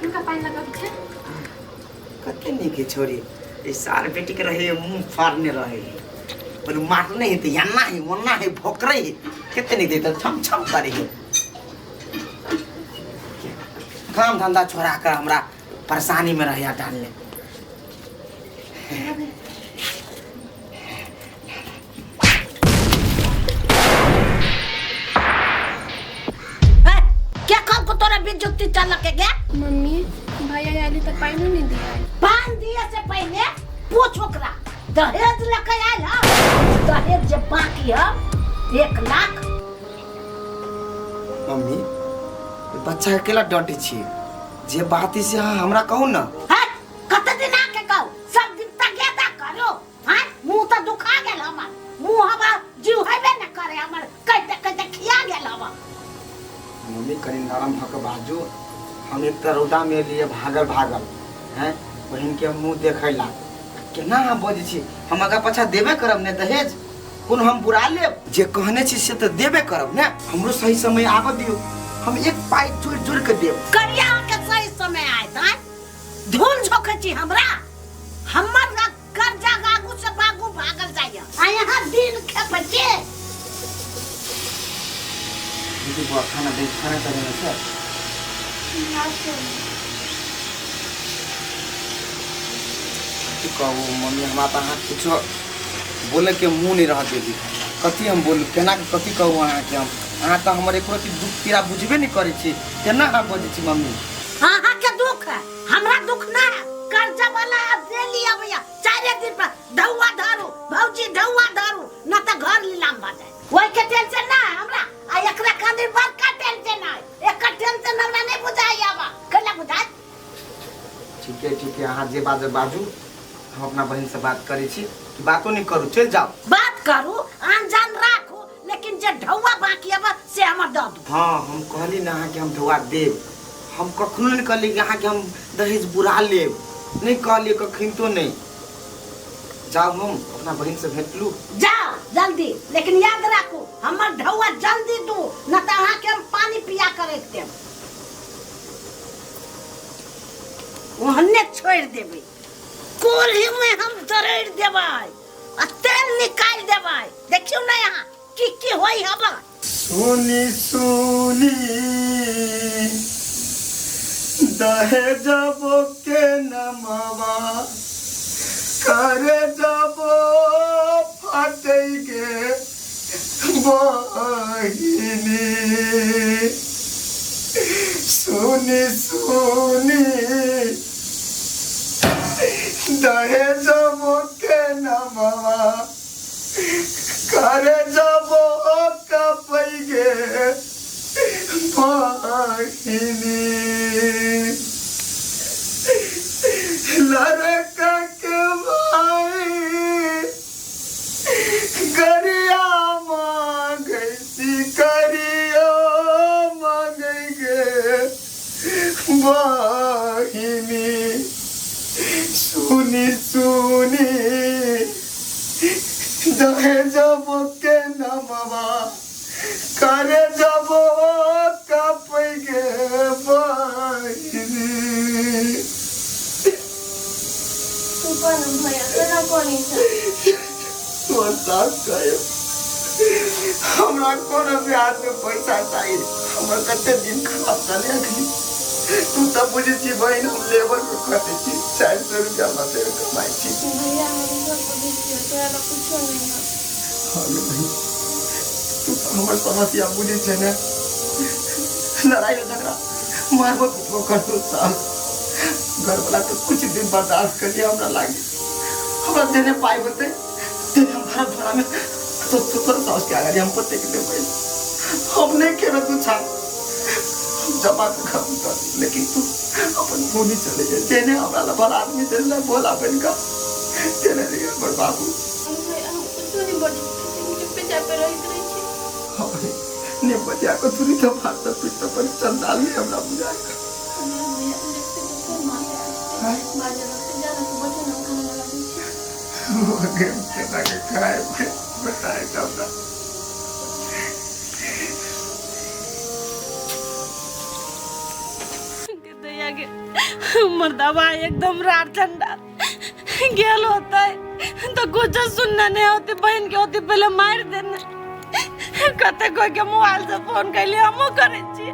हुनका पानि लगाबै छै। कते नीक है छोरी ई सार बेटी के रहे मुंह फाड़ने रहे बोले मारने है तो यन्ना है ओन्ना है भोकरे है कते नीक देते छम छम करे है काम धंधा छोड़ा कर हमरा परेशानी में रहे डालने। क्या काम को तोरा बेइज्जती चल के गया? मम्मी भैया आयल तऽ पानिओ नहि दिया। पान दिए से पहले पूछ ओकरा दहेज लके आयल ह? दहेज जे बाकी ह 1 लाख। मम्मी, ई बच्चा के केला डांटे छी? जे बात है से अहाँ हमरा कहू ना। हट, कते दिन आके कहू? सब दिन तगेदा करो। हाँ, मुंह तो दुखा गेल हमर, मुंह हमर जीव हेबे न करे हमर, कहते कहते खिया गेल हमर। मम्मी, कनि नरम भऽ कऽ बाजू। हम एक तऽ रौदा में एलियै भागल भागल हैं बहिन के मुंह देखै ला। केना अहाँ बजै छी? हम आगा पाछा देबे करब ने दहेज, कोन हम बुरा लेब? जे कहने छी से तऽ देबे करब ने। हमरो सही समय आबऽ दियौ, हम एक पाइ जोड़ि जोड़ि कऽ देब। करिया के सही समय आयत? आँय, धूल झोंकै छी हमरा? हमर कर्जा आगू से बागू भागल जाइए आ यहाँ दिन खेपै छी। दीदी, बुआ खाना दे, खाना चढ़ेने छै। की कहू मम्मी, हमरा तऽ अहाँ किछो बोलैके मुँह नहि रहत दीदी। कथी हम बोलू, केना कऽ कथी कहू अहाँके हम? अहाँ तऽ हमर एको रत्ती दुख पीड़ा बुझबे नहि करै छी। केना अहाँ बजै छी मम्मी? अहाँके दुख है, हमरा दुख ना है। कर्जा वाला अब दे लिया भैया चारे दिन पर ढौआ धरू भौजी, ढौआ धरू न त घर नीलाम भ जाए। ओहि के टेंशन ना है हमरा आ एकरा खातिर बड़का टेंशन है। एकर टेंशन हमरा नहीं बुझाई आबा कैला बुझाई। ठीक है, ठीक है, अहाँ जे बाजब बाजू, हम अपना बहिन से बात करै छी। कि बातो नहीं करू, चलि जाओ। बात करू, अनजान राखू, लेकिन जे ढौआ बाकी अब से हमर दऽ दू। हाँ, हम कहली ना अहाँके हम ढौआ देब। हम कखनो नहीं कहली कि अहाँके हम दहेज बुरा लेब, नहीं कहलियै कखनितो नहीं। जाउ, हम अपना बहिन से भेटलू। जाओ जल्दी, लेकिन याद राखू, हमर ढौआ जल्दी दू न त अहाँके हम पानी पिया कर राखि देब, ओहने छोड़ि देबै, कोल्ही में हम दरड़ि देबै आ तेल निकालि देबै। देखियौ ने यहाँ की की होई हबा। सुनी सुनी दहेजबो के नमवा करे जबो फटै गे बहिनी। सुनी सुनी दहेजबो के नमवा करे जबो कपै गे बहिनी। लड़का के भाई गरिया मांगै करियो मांगै गे बहिनी। सुनी सुनी दहेजब के नमवा करे जबो कपै गे बहिनी। तू पण भैया केना कोनी छै? तोहर सास कहे हमरा कोनो ब्याज में पैसा चाहिए। हमर कते दिन खराब चले अखनी तू तऽ बुझै छी बहिन, हम लेबर के खटै छी, 400 रुपया मते कमाइ छी। भैया, हम सब बुझै छियै, तोरा लग कुछो नहीं है। हाँ गे बहिन, तू तऽ हमर समस्या बुझै छै ने। लड़ाई झगड़ा मारबो पिटबो करतो सास घरवाला तऽ कुछ दिन बर्दाश्त करिए। हमरा लागे हमरा जेने पाइ होतै तेने हम भाड़ा भाड़ा में तो तोर सास के आगे हम पते के देबै। हम नहीं खेबै, तू छा हम जमा के खत्म कर, लेकिन तू अपन भूमि चले जा। जेने हमरा ला भला आदमी चले भोला बन का तेने रे हमर बाबू। भैया, हम कुछो नहीं बजै छी, चुप्पे चापे रहैत रहै छी। हाँ भाई, ने बतिया को थोड़ी तो भात तो पीट तो पर चंदाल नहीं हमरा बुझाए। भैया, देखते तो फेर मारे हाँ? बाजे लगते। जा ना, तू बैठो ना, हम खाना लगा दै छी। केना के खाए बताए तो हमरा। के दैया गे मर्दवा एकदम रार चंडाल गेल होते तो कुछ सुनने नहीं होती बहन के होती पहले मार देने कते कोई के मोबाइल से फोन कैली हमहूँ करै छी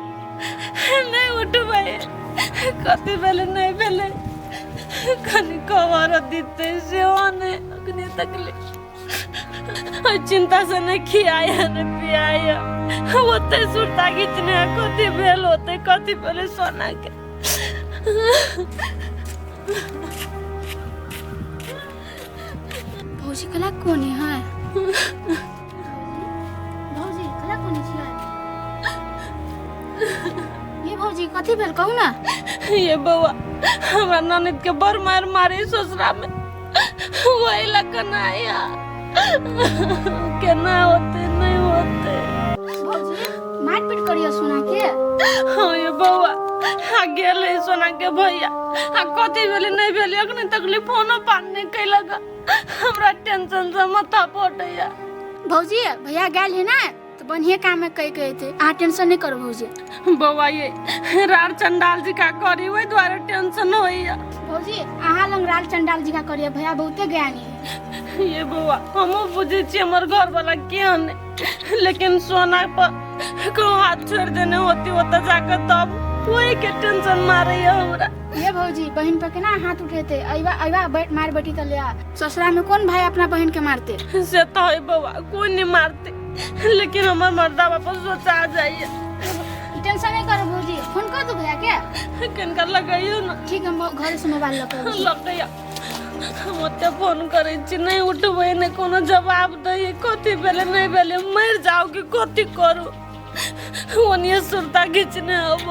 नहीं उठबै कथी भेलै नहीं भेलै कनी खबर दिते सेहो नहि अखनी तकले ओहि चिंता से नहीं खियाए नहीं पियाए ओते सुरता घिचने कथी भेल होते कथी भेलै सोना के भौजी कला कोने है भौजी कला कोने छियै ये भौजी कथी भेल कहू ना ये बौआ हमरा ननद के बड़ मार मारे ससुरा में वही लकनाया केना होते नहीं होते भौजी मार पीट करियो सोना के हाँ ये बौआ आ गेल है सोना के भैया आ कथी भेलै नहीं भेलै अखने तकली फोनो पान नहीं कैलक हमरा टेंशन से माथा फटैया भौजी भैया गेल है ना तो बढ़िया काम है कह के अयतै अहाँ टेंशन नहीं करू भौजी बौआ ये रार चंडाल जी का करी ओहि दुआरे टेंशन होइया भौजी अहाँ लंग राल चंडाल जी का करिए भैया बहुते ज्ञानी है ये बौआ हमहूँ बुझै छियै हमर घर वाला केहन है लेकिन सोना पर कहूँ हाथ छोड़ देने होती ओतऽ जाके तब ओहि के टेंशन मारैया हमरा ये भौजी बहन पर केना हाथ उठेते अइबा अइबा बैठ मार बेटी त ले आ ससुरा में कौन भाई अपना बहन के मारते से तो है बौआ कोई नहीं मारते लेकिन हमर मर्दा बापा सोचा जाइए टेंशन नहीं करो भौजी फोन कर दू भैया के कनका लगाइयो ना ठीक है हम घर से मोबाइल लऽ के अबै छी। लगैया हम ओते फोन करै छी नहि उठबै नहि कोनो जवाब दै कथी भेलै नहि भेलै मरि जाउ कि कथी करू ओनिए सुरता घिचने अब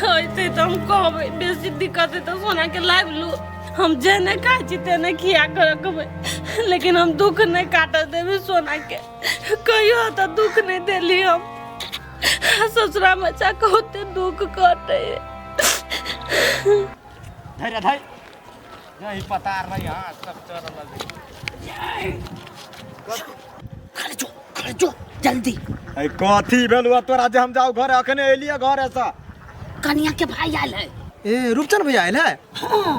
अयतै तऽ हम कहबै बेसी दिक्कत है तऽ सोना के लाबि लू हम जे नहि खाइ छी ते नहि खिया के रखबै लेकिन हम दुख नहि काटऽ देबै सोना के कहियो तऽ दुख नहि देली हम ससुरा में जाके ओते दुख कटे धैर्य धै यही पता नहीं हाँ सब चल रहल खड़े जो खड़े जो जल्दी है कथी भेल हुआ तोरा जे हम जाऊ घर अखने एलिए घर से कनिया के भाई आयल है ए रूपचंद भैया आयल है हाँ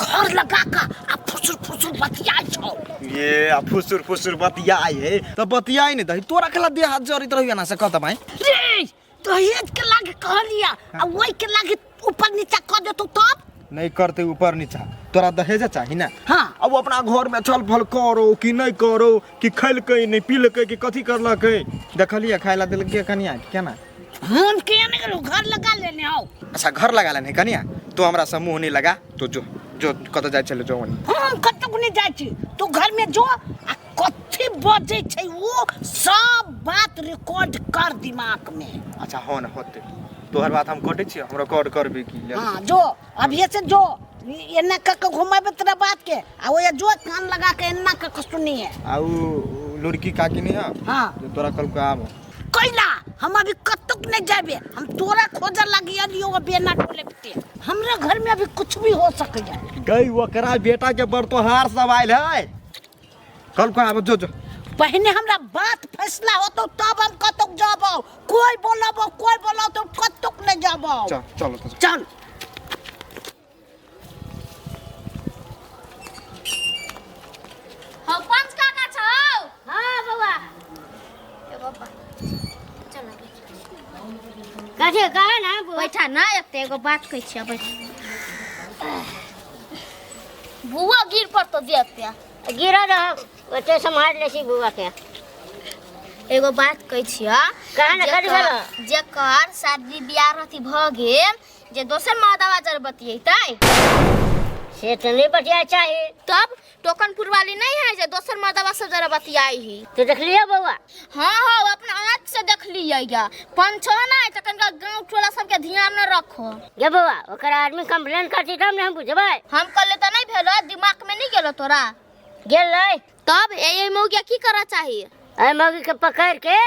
घर लगा का आ फुसुर फुसुर बतियाइ छौ ये आ फुसुर फुसुर बतियाई है तो बतियाई नहीं दही तोरा केला देह हाथ जरित रहिया ना से कहता भाई रे दहेज के लागे कहलिया आ ओहि के लागे ऊपर नीचा कर देतौ तब नहीं करते ऊपर नीचा तोरा दहेज चाही ना हाँ अब अपना घर में छल फल करो कि नहीं करो कि खैलकै नहीं पीलकै कि कथी करलकै देखलिए खाए ला देलकै कनिया के केना हम के नहीं गेलौ घर लगा लेने आओ अच्छा घर लगा लेने कनिया तू हमरा से मुंह नहीं लगा तो जो जो कतऽ जाइ छले जो ओनी हम कतौ नहीं जाइ छी तू घर में जो आ कथी बजै छै वो सब बात रिकॉर्ड कर दिमाग में अच्छा हाँ ना होते तोहर बात हम कटै छियै हम रिकॉर्ड करबे की ले हाँ जो अभी से जो एना कर के घुमाबे तेरा बात के आ वो जो कान लगा के एना कर के सुनिए आ उ लुड़की काकी नहीं है हाँ जो तोरा कल को आब कैला हम अभी कतुक नहीं जाबे हम तोरा खोजे लगी अलियो बेना टोले पे हमरा घर में अभी कुछ भी हो सकैया गई ओकरा बेटा के बरतोहार सब आयल है कल को आब जो जो पहले हमरा बात फैसला होतो तब हम कतुक जाबो कोई बोलबो कोई बोलबो तो कतुक नहीं जाबो चल चलो तो चल हौ पंच काका छौ हाँ बौआ ए बाबा चल कथी कहे ना बुआ बैठा ना एते एगो बात कहै छियै बैठ बुआ गिर पड़तो देह पे गिरल रह ओते सम्हार ले छी बुआ के एगो बात कहै छियै कहे ना, कथी भेलौ? जेकर शादी बियाह रहती भऽ गेल जे दोसर मर्दवा जर बतियेतै से तऽ नहीं बतिया चाही तब टोकनपुर वाली नहीं है जे दोसर मर्दवा सब जरा बतियाई ही तू देखलिए बौआ हाँ हाँ अपना आँख से देख लियै या पंचो ना है तऽ कनिका गाँव टोला सबके ध्यान न रखो गे बौआ ओकर आदमी कंप्लेन करती तब ने हम बुझबै हम कहले तऽ नहीं भेलो दिमाग में नहीं गेलो तोरा गेल रहे तब ए मौगिया की करऽ चाही एहि मौगी के पकड़ के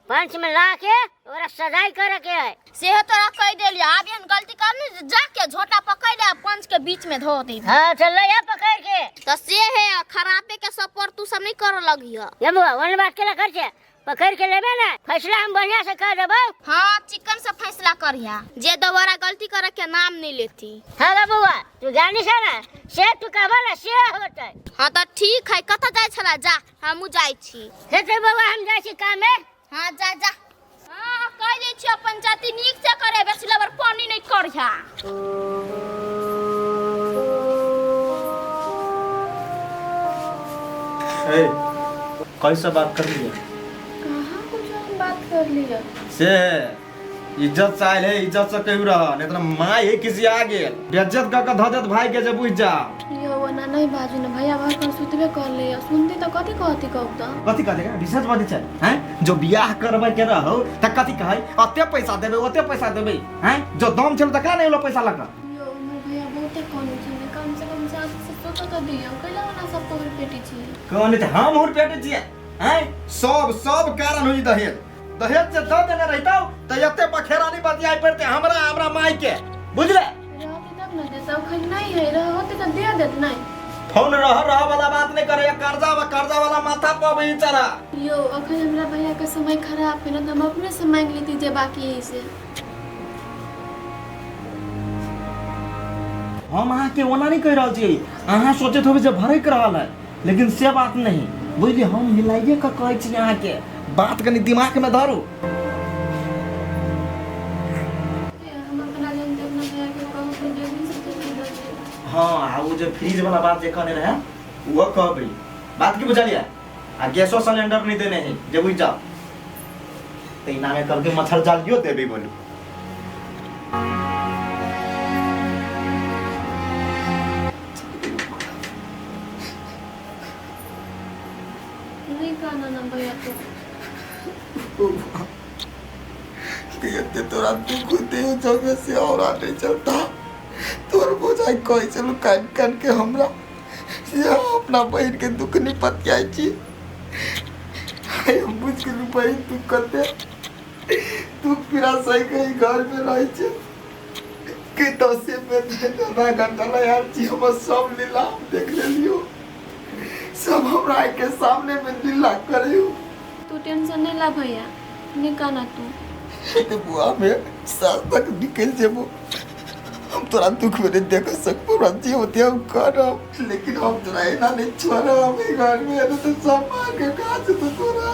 पंच में ला के ओकरा सजाई करे के है सेहे तोरा कहि देलियै आब एहन गलती कर ने जाके झोटा पकड़ ले आ पंच के बीच में धो दे हाँ चल ले आ पकड़ के तऽ से है खराबे के सपोर्ट तू सब नहीं करऽ लगिह ये बौआ ओहन बात केना कर छै पकड़ के लेबे ना, फैसला हम बढ़िया से कर देबो। हाँ, चिकन से फैसला करिया, जे दोबारा गलती करे के नाम नहीं लेती। हाँ रे बउआ, तू जानी छे ना, से तू कहबो ना से होतै। हाँ तो ठीक है, कतऽ जाइ छला? जा, हमहूँ जाइ छी। हेतै बउआ, हम जाइ छी काम में। हाँ जा जा। हाँ कह दै छी अपन जाति नीक से करे, बेसी लबर पानी नहीं करिया। ए, कैसे बात कर लिया? कहाँ कुछ हम बात कर लिया से इज्जत से आयल है, इज्जत से कहू रह, नहीं तो माँ ये किसी आ गेल बेइज्जत क के धऽ देत भाई के जे बुझ जा। यो ओना नहीं बाजू ना भैया, घर पर सुतबे कर ले, सुनती तो कथी कहती कहू तो कथी कहते विशेष बात छै हैं? जो बियाह करबै के रहो त कथी कहै, अते पैसा देबै ओते पैसा देबै हैं? जो दम छल त का नहीं होलो पैसा लक। यो हमर भैया बहुते कहने छै, कम से कम सास से सोचो तो दियो, कैला ओना सब पकड़ पेटी छी। कहने त हम हुर पेटे छियै हैं? सब सब कारण होई दहेज, दहेज से दऽ देने रहितौ त एते बखेरा नहीं बतियाइ पड़ते हमरा हमरा माई के, बुझले? रहती तब ना देता, अखन नहीं है, रहती तो दे देत नहीं। फोन रह रह वाला बात नहीं करे, कर्जा वा कर्जा वाला माथा पर भी चढ़ा। यो अखन हमरा भैया के समय खराब है ना, तो हम अपने से मांग लेती जे बाकी है से। हम अहाँ के ओना नहीं कह रहल छी, अहाँ सोचैत होबै जे भरक रहल है, लेकिन से बात नहीं बुझली, हम मिलाइए के कहै छी अहाँ के बात कनी दिमाग में धरू। हम अपना जानते अपना भैया के कहू कि जे भी सब चीज दे। हाँ, आ वो जो फ्रिज वाला बात जे कहने रहे वो कहबै, बात की बुझलियै? आ गैसो सिलेंडर नहीं देने है जे बुझ जाओ, तो इनामे करके मच्छर जालियो देबे बोलू। नहीं कहना ना भैया तो एते तोरा दुख होते जगह से और नहीं चलता, तोर बोझाइ कहै छलू कान कान के हमरा से हम अपना बहिन के दुख नहीं पतियाइ छी। हम बुझ गेलू बहिन तू कते दुख पीड़ा सही के घर में रहै छै के दसे में आधा घंटा ला यार छी, हमर सब लीला हम देख लेलियो, सब हमरा के सामने में लीला करियो। तू टेंशन नहीं ला भैया, नहीं कहना तू। ते बुआ में साल तक निकल जेबो, हम तोरा दुख में नहीं देख सकबो, हमरा जे होते हम करब, लेकिन हम तोरा एना नहीं छोड़ब घर में, तो सब मार के गाछ तो तोरा।